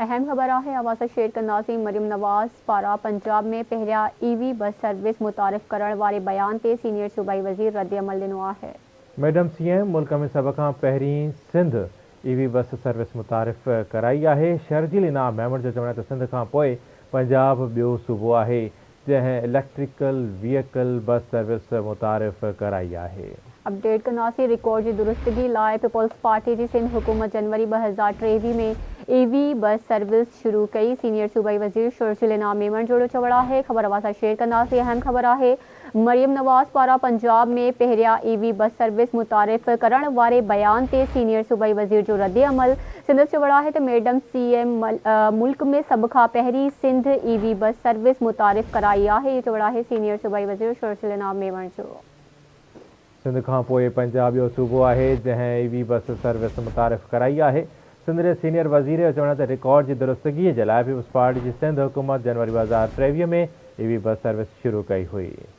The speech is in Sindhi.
اهم خبر آهي اوهان سان شيئر ڪنداسين مريم نواز پاران پنجاب ۾ پهريان اي وي بس سروس متعارف ڪرڻ واري بيان تي سينيئر صوبائي وزير ردعمل ڏنو آهي. ميڊم سي ايم ملڪ ۾ سڀ کان پهرين سنڌ اي وي بس سروس متعارف ڪرائي آهي. شرجيل انعام ميمڻ جو چوڻ آهي ته سنڌ کان پوء پنجاب ٻيو صوبو آهي جنهن اليڪٽريڪل ويهڪل بس سروس متعارف ڪرائي آهي. اپڊيٽ ڪنداسين رڪارڊ جي درستگي لاء پيپلز پارٽي جي سنڌ حڪومت جنوري 2023 ۾ اي وي بس سروس شروع ڪئي سينيئر صوبائي وزير شرجيل انعام ميمڻ جو چوڻ آهي خبر اوهان سان شيئر ڪنداسين اهم خبر آهي مريم نواز پاران پنجاب ۾ پهريان اي وي بس سروس متعارف ڪرڻ واري بيان تي سينيئر صوبائي وزير جو ردعمل سندس چوڻ آهي ته ميڊم سي ايم ملڪ ۾ سڀ کان پهرين سنڌ اي وي بس سروس متعارف ڪرائي آهي اهو چوڻ آهي سينيئر صوبائي وزير شرجيل انعام ميمڻ جو. سنڌ کان پوء پنجاب ٻيو صوبو آهي جنهن اي وي بس سروس متعارف ڪرائي آهي. سنڌ جي سينيئر وزير جو چوڻ آهي ته رڪارڊ جي درستگي جي لاء پيپلز پارٽي جي سنڌ حڪومت جنوري 2023 ۾ اي وي بس سروس شروع ڪئي هئي.